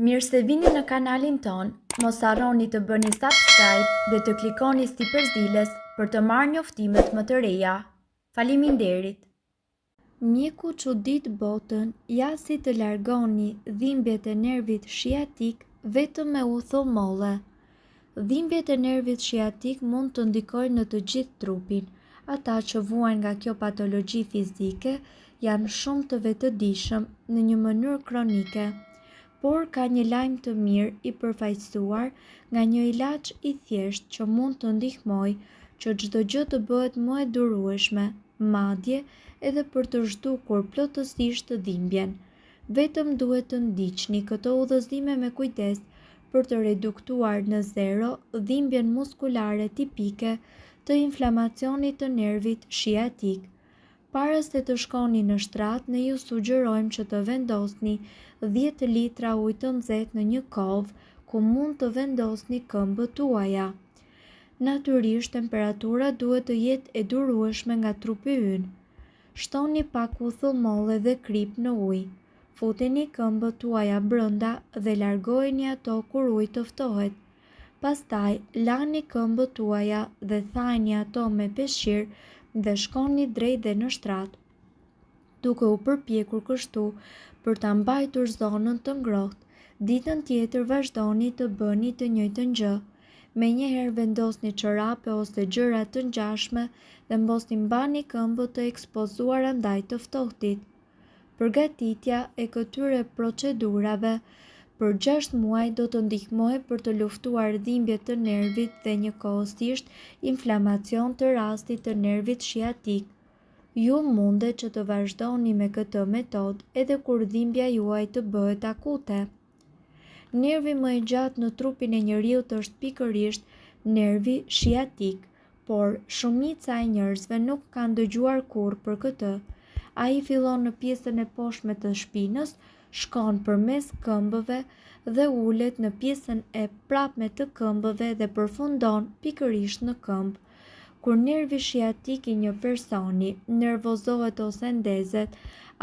Mirë se vini në kanalin tonë, mos harroni të bëni subscribe dhe të klikoni sipër ziles për të marrë njoftimet më të reja. Faleminderit! Mjeku çudit botën, ja si të largoni dhimbjet e nervit shiatik vetëm me uthull molle. Dhimbjet e nervit shiatik mund të ndikojnë në të gjithë trupin. Ata që vuajnë nga kjo patologji fizike janë shumë të vetëdijshëm në një mënyrë kronike. Por ka një lajm të mirë i përfaqësuar nga një ilaç i thjeshtë që mund të ndihmojë që çdo gjë të bëhet më e durueshme, madje edhe për të zhdukur plotësisht dhimbjen. Vetëm duhet të ndiqni këto udhëzime me kujdes për të reduktuar në zero dhimbjen muskulare tipike të inflamacionit të nervit shiatik. Para se të shkoni në shtrat, ne ju sugjerojmë që të vendosni 10 litra ujë të nxehtë në një kovë ku mund të vendosni këmbët tuaja. Natyrisht temperatura duhet të jetë e durueshme nga trupi ynë. Shtoni pak uthull molle dhe kripë në ujë. Futini këmbët tuaja brenda dhe largojini ato kur uji të ftohet. Pastaj lani këmbët tuaja dhe thajini ato me peshqir dhe shkoni drejt dhe në shtrat, duke u përpjekur kështu për ta mbajtur zonën të ngrohtë. Ditën tjetër vazhdoni të bëni të njëjtën gjë. Menjëherë vendosni çorape ose gjëra të ngjashme dhe mos i mbani këmbët të ekspozuara ndaj të ftohtit. Përgatitja e këtyre procedurave për 6 muaj do të ndihmojë për të luftuar dhimbje të nervit dhe njëkohësisht inflamacion të rastit të nervit shiatik. Ju mundet që të vazhdoni me këtë metodë edhe kur dhimbja juaj të bëhet akute. Nervi më i gjatë në trupin e njeriut është pikërisht nervi shiatik, por shumica e njerëzve nuk kanë dëgjuar kurrë për këtë. Ai fillon në pjesën e poshtme të shpinës, shkon përmes këmbëve dhe ulet në pjesën e prapme të këmbëve dhe përfundon pikërisht në këmbë. Kur nervi shiatik i një personi nervozohet ose ndezet,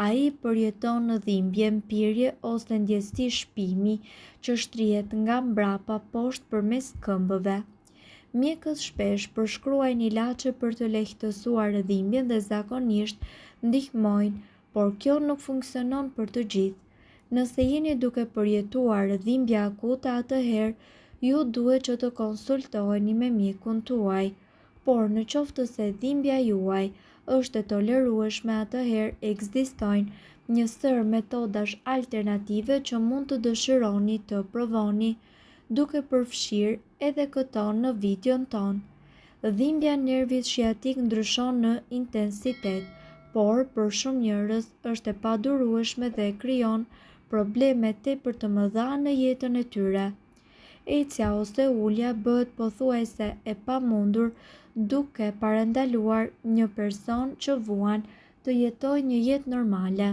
ai përjeton dhimbje, mpirje ose ndjesi shpimi që shtrihet nga mbrapa poshtë përmes këmbëve. Mjekët shpesh përshkruajnë ilaçe për të lehtësuar dhimbjen dhe zakonisht ndihmojnë, por kjo nuk funksionon për të gjithë. Nëse jeni duke përjetuar dhimbje akute atëherë ju duhet që të konsultoheni me mjekun tuaj. Por në qoftë se dhimbja juaj është e tolerueshme atëherë ekzistojnë një sërë metodash alternative që mund të dëshironi të provoni, duke përfshirë edhe këto në videon tonë. Dhimbja e nervit shiatik ndryshon në intensitet, por për shumë njerëz është e padurueshme dhe krijon probleme tepër të mëdha në jetën e tyre. Ecja ose ulja bëhet pothuajse e pamundur duke parandaluar një person që vuan të jetojë një jetë normale.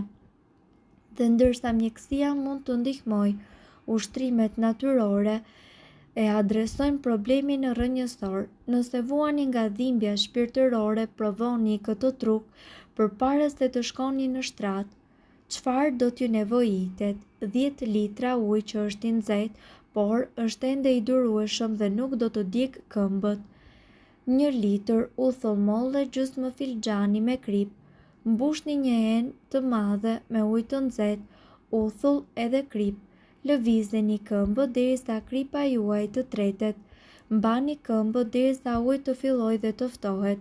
Dhe ndërsa mjekësia mund të ndihmojë, ushtrimet natyrore e adresojnë problemin rrënjësor. Nëse vuani nga dhimbja shpirtërore, provoni këtë truk përpara se të shkoni në shtrat. Çfarë do t'ju nevojitet? 10 litra ujë që është i nxehtë, por është ende i durueshëm dhe nuk do të djegë këmbët. Një litër uthull molle gjysmë filxhani me kripë. Mbushni një enë të madhe me ujë të nxehtë, uthull edhe kripë. Lëvizeni këmbët derisa kripa juaj të tretet. Mbani këmbët derisa uji të fillojë dhe të ftohet.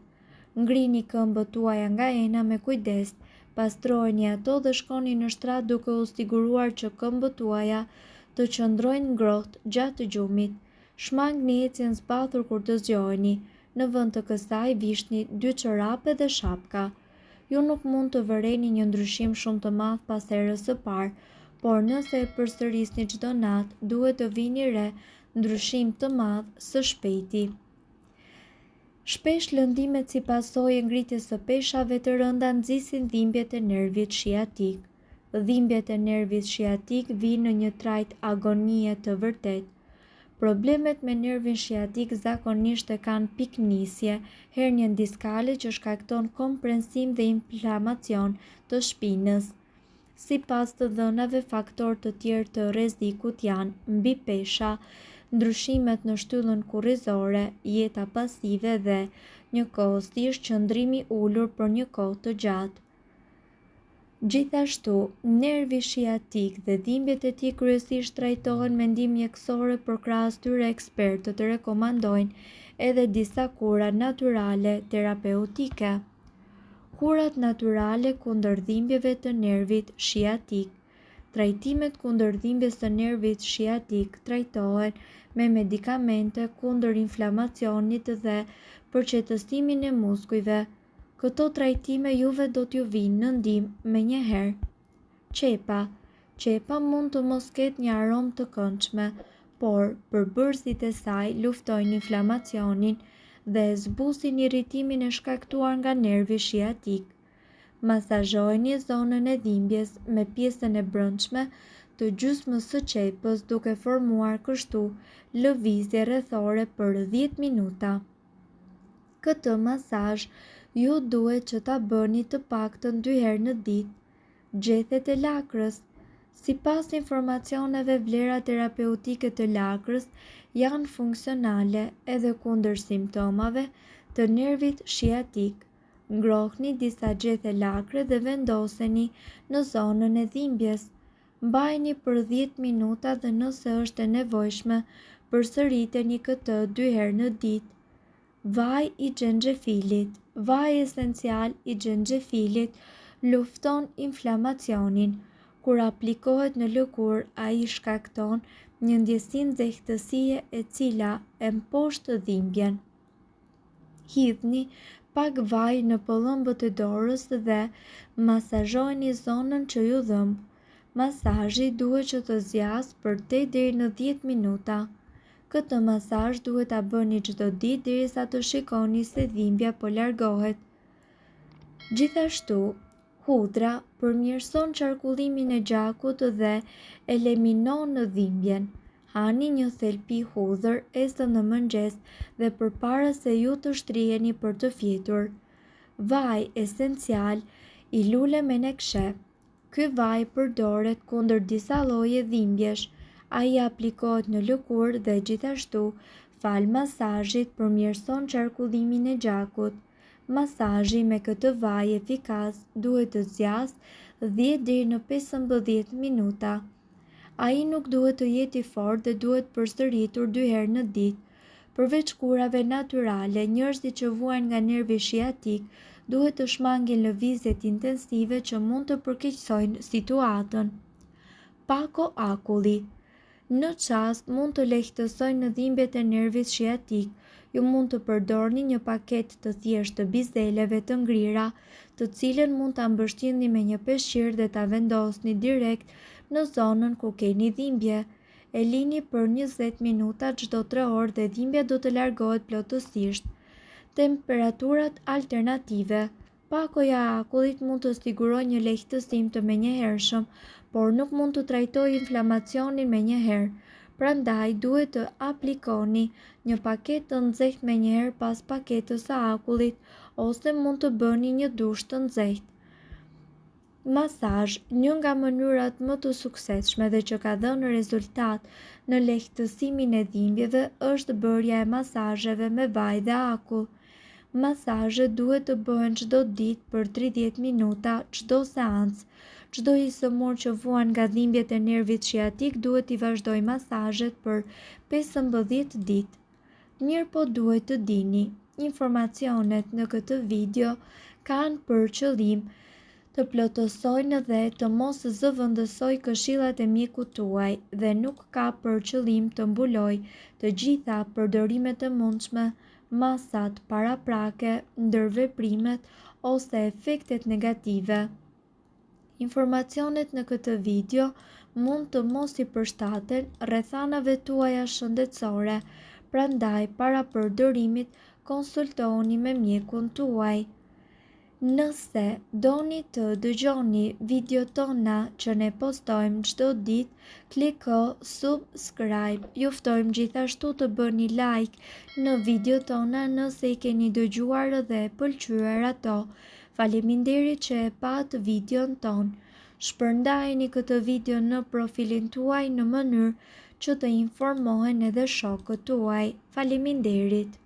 Ngrini këmbët tuaja nga ena me kujdes, pastrojeni ato dhe shkoni në shtrat duke u siguruar që këmbët tuaja të qëndrojnë ngrohtë gjatë gjumit. Shmangni ecjen zbathur kur të zgjoheni, në vend të kësaj vishni dy çorape dhe shapka. Ju nuk mund të vëreni një ndryshim shumë të madh pas herës së parë, por nëse e përsërisni çdo natë, duhet të vini re ndryshim të madh së shpejti. Shpesh lëndimet si pasojë e ngritjes së peshave të rënda nxisin dhimbjet e nervit shiatik. Dhimbjet e nervit shiatik vijnë në një trajtë agonie të vërtetë. Problemet me nervin shiatik zakonisht e kanë pikënisje hernien diskale që shkakton kompresim dhe inflamacion të shpinës. Sipas të dhënave, faktorë të tjerë të rrezikut janë mbipesha, ndryshimet në shtyllën kurrizore, jeta pasive dhe, njëkohësisht qëndrimi ulur për një kohë të gjatë. Gjithashtu, nervi shiatik dhe dhimbjet e tij kryesisht trajtohen me ndihmë mjekësore, por krahas tyre ekspertët rekomandojnë edhe disa kura natyrale terapeutike. Kurat natyrale kundër dhimbjeve të nervit shiatik. Trajtimet kundër dhimbjes së nervit shiatik trajtohen me medikamente kundër inflamacionit dhe për qetësimin e muskujve. Këto trajtime juve do t'ju vijnë në ndihmë menjëherë. Qepa Qepa mund të mos ketë një aromë të këndshme, por përbërësit e saj luftojnë inflamacionin dhe zbusin irritimin e shkaktuar nga nervi shiatik. Masazhojeni zonën e dhimbjes me pjesën e brendshme të gjysmës së qepës duke formuar kështu lëvizje rrethore për 10 minuta. Këtë masazh ju duhet që ta bëni të paktën dy herë në ditë. Gjethet e lakrës. Sipas informacioneve vlerat terapeutike të lakrës janë funksionale edhe kundër simptomave të nervit shiatik. Ngrohni disa gjethe lakre dhe vendoseni në zonën e dhimbjes. Mbajeni për 10 minuta dhe nëse është e nevojshme, përsëriteni këtë dy herë në ditë. Vaj i xhenxhefilit Vaji esencial i xhenxhefilit lufton inflamacionin. Kur aplikohet në lëkurë, ai shkakton një ndjesi nxehtësie e cila e mposht dhimbjen. Hidhni pak vaj në pëllëmbët e dorës dhe masazhojeni zonën që ju dhemb. Masazhi duhet që të zgjasë për 8 deri në 10 minuta. Këtë masazh duhet ta bëni çdo ditë derisa të shikoni se dhimbja po largohet. Gjithashtu, hudhra përmirëson qarkullimin e gjakut dhe eliminon dhimbjen. Hani një thelpi hudhër esëll në mëngjes dhe përpara se ju të shtriheni për të fjetur. Vaj esencial i lule menekshe. Ky vaj përdoret kundër disa lloje dhimbjesh. Ai aplikohet në lëkurë dhe gjithashtu, falë masazhit përmirëson qarkullimin e gjakut. Masazhi me këtë vaj efikas duhet të zgjasë 10 deri në 15 minuta. Ai nuk duhet të jetë i fortë dhe duhet përsëritur dy herë në ditë. Përveç kurave natyrale, njerëzit që vuajnë nga nervi shiatik duhet të shmangin lëvizjet intensive që mund të përkeqësojnë situatën. Pako akulli Në çast mund të lehtësojnë dhimbjet e nervit shiatik. Ju mund të përdorni një paketë të thjeshtë të bizeleve të ngrira, të cilën mund ta mbështillni me një peshqir dhe ta vendosni direkt në zonën ku keni dhimbje. E lini për 20 minuta çdo 3 orë dhe dhimbja do të largohet plotësisht. Temperaturat alternative Pakoja e akullit mund të sigurojë një lehtësim të menjëhershëm, por nuk mund të trajtojë inflamacionin menjëherë. Prandaj duhet të aplikoni një paketë të nxehtë menjëherë pas paketës së akullit ose mund të bëni një dush të nxehtë. Masazh, një nga mënyrat më të suksesshme dhe që ka dhënë rezultat në lehtësimin e dhimbjeve është bërja e masazheve me vaj dhe akull. Masazhet duhet të bëhen çdo ditë për 30 minuta çdo seancë. Çdo i sëmurë që vuan nga dhimbjet e nervit shiatik duhet t'i vazhdojë masazhet për 15 ditë. Mirëpo duhet të dini, informacionet në këtë video kanë për qëllim të plotësojnë dhe të mos zëvendësojë këshillat e mjekut tuaj dhe nuk ka për qëllim të mbulojë të gjitha përdorimet e mundshme, masat paraprake, ndërveprimet ose efektet negative. Informacionet në këtë video mund të mos i përshtaten rrethanave tuaja shëndetësore, prandaj para përdorimit konsultohuni me mjekun tuaj. Nëse doni të dëgjoni videot tona që ne postojmë çdo ditë, kliko subscribe. Ju ftojmë gjithashtu të bëni like në videot tona nëse i keni dëgjuar dhe pëlqyer ato. Faleminderit që e patë videon tonë. Shpërndajeni këtë video në profilin tuaj në mënyrë që të informohen edhe shokët tuaj. Faleminderit!